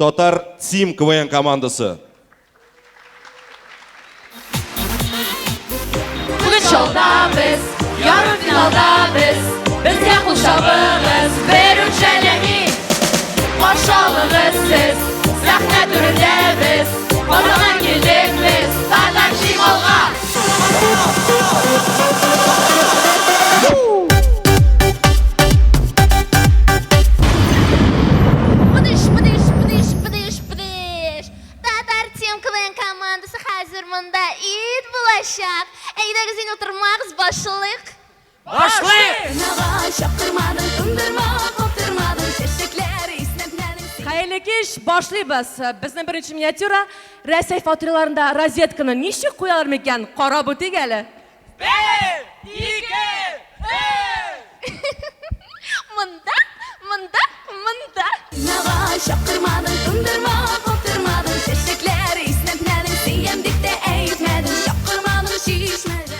Татар Тим КВН командасы. Бүген чалда без, ярымфиналда без, безгә кул чабыгыз, бер үк жәлләми. Каршы алыгыз сез, сәхнә түрендә без, Казаннан килдек без, Татар Тим алга! Пыдыш, пыдыш, пыдыш, пыдыш, пыдыш. Татар Тим КВН командасы хәзер монда ит булачак. Әйдәгез инде утырмагыз, башлыйк. Башлыйк! Хәерле кич, башлыйбыз. Безнең беренче миниатюра Рәсәй фатирларында розетканы ничек куялар микән? Карап үтик әле. Бер, ике, өч! Монда, монда, монда. Чаптырмадың, тындырма, каптырмадың, чәчәкләр иснәтмәдең, сөям дип тә әйтмәдең, чакырмадың чишмәдә.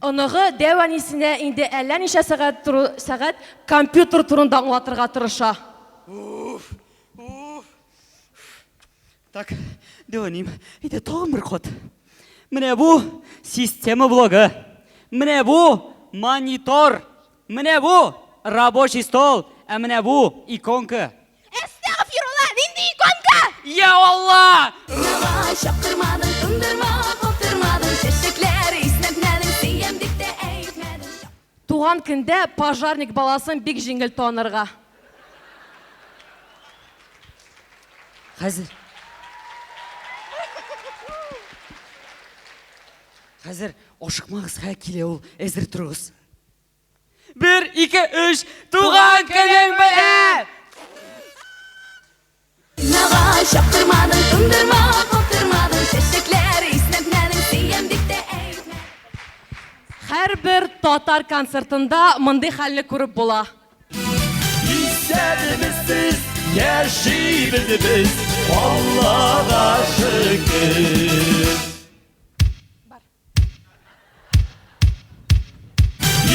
Оныгы дәү әнисенә инде әллә ничә сәгать туры сәгать компьютер турында аңлатырга тырыша. Уф, уф. Так, дәү әнием, әйдә тагын бер кат. Менә бу система блогы. Менә бу монитор. Менә бу рабочий стол. Ә менә бу иконка. Әстәгъфирулла, нинди иконка? Я Алла! Чаптырмадың, тындырма, каптырмадың, чәчәкләр иснәтмәдең, сөям дип тә әйтмәдең. Туган көндә пожарник баласын бик җиңел танырга. Хәзер. Хәзер ашыкмагыз, хә килә ул, әзер торыгыз. Бер, ике, өч, туган көнең белән! Чаптырмадың, тындырма, каптырмадың, чәчәкләр иснәтмәдең, сөям дип тә әйтмәдең. Һәрбер татар концертында мондый хәлне күреп була. Исәнмесез, яшибез без, Аллага шөкер.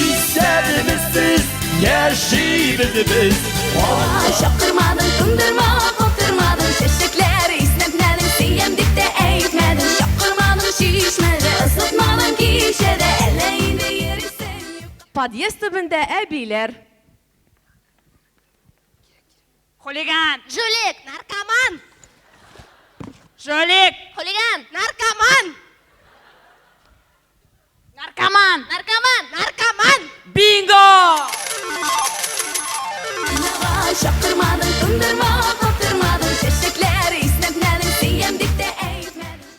Исәнмесез, яшибез без. Чаптырмадың, тындырма, каптырмадың, чәчәкләр иснәтмәдең, сөям дип тә әйтмәдең, чакырмадың чишмәдә, озатмадың кичәдә, әллә инде йөрисең юкка. Подъезд төбендә әбиләр. Хулиган! Жулик, наркоман! Жулик! Хулиган, наркоман! Наркоман! Наркоман, наркоман! Бинго! Чаптырмадың, тындырма, каптырмадың, чәчәкләр иснәтмәдең, сөям дип тә әйтмәдең.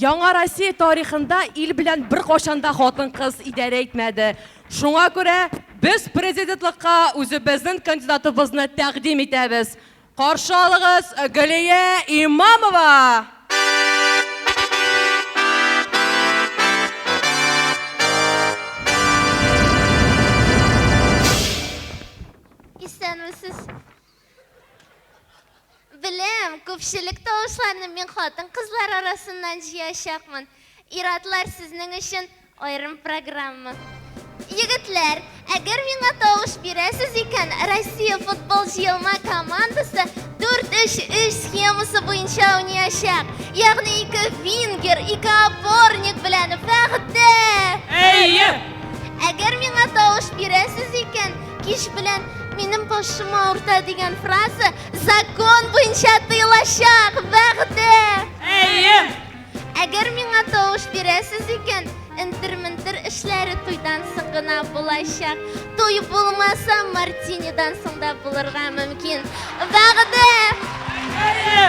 Яңа Россия тарихында ил белән беркайчан да хатын-кыз идарә итмәде. Шуңа күрә без президентлыкка үзебезнең кандидатыбызны тәкъдим итәбез. Каршы алыгыз, Гөлия Имамова! Исәнмесез. Беләм, күпчелек тавышларны мин хатын-кызлар арасыннан җыячакмын. Ир-атлар сезнең өчен аерым программа. Егетләр, әгәр миңа тавыш бирәсез икән, Россия футбол җыелма командасы 4-3-3 схемасы буенча уйнаячак. Ягъни ике вингер, ике опорник белән вәгъдә! Әйе! Әгәр миңа тавыш бирәсез икән, кич белән минем башым авырта дигән фраза закон буенча тыелачак, вәгъдә! Әйе! Әгәр миңа тавыш бирәсез икән, энтер-ментер эшләре туйдан соң гына булачак. Туй булмаса, мартинидан соң да булырга мөмкин. Вәгъдә! Әйе!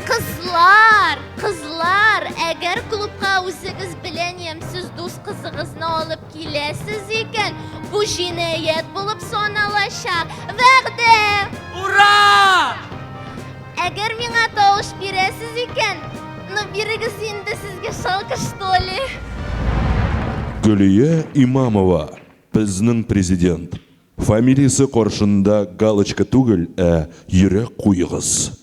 Кызлар, кызлар, әгәр клубка үзегез белән ямьсез дус кызыгызны алып киләсез икән, бу җинаять булып саналачак. Вәгъдә! Ура! Әгәр миңа тавыш бирәсез икән, ну бирегез инде, сезгә шалка что ли? Гөлия Имамова, безнең президент. Фамилиясе каршында галочка түгел, ә йөрәк куегыз.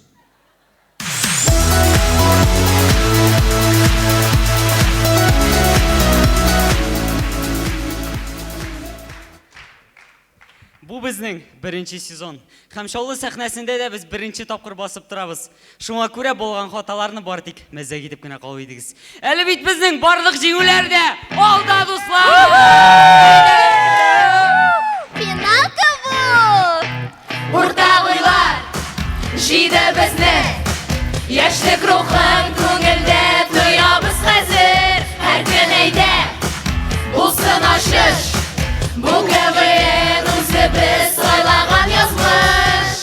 Бу безнең беренче сезон. Һәм Чаллы сәхнәсендә дә без беренче тапкыр басып торабыз. Шуңа күрә булган хаталарны бары тик мәзәк итеп кенә кабул итегез. Әле бит безнең барлык җиңүләр дә алда, дуслар! Финал кабул! Уртак уйлар җыйды безне. Яшьлек рухын күңелдә тоябыз хәзер. Һәр көн әйдә, булсын ачыш. Бу КВН үзебез сайлаган язмыш.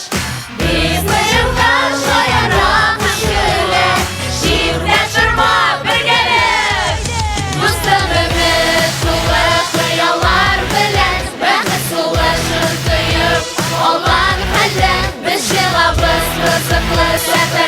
Без уенга шаярабыз, көлә, җирдә шырма бергәләп. Дустым өмет тулы хыяллар белән бәхет сулышын тоеп алган хәлдә без чыгабыз кызыклы сәфәргә.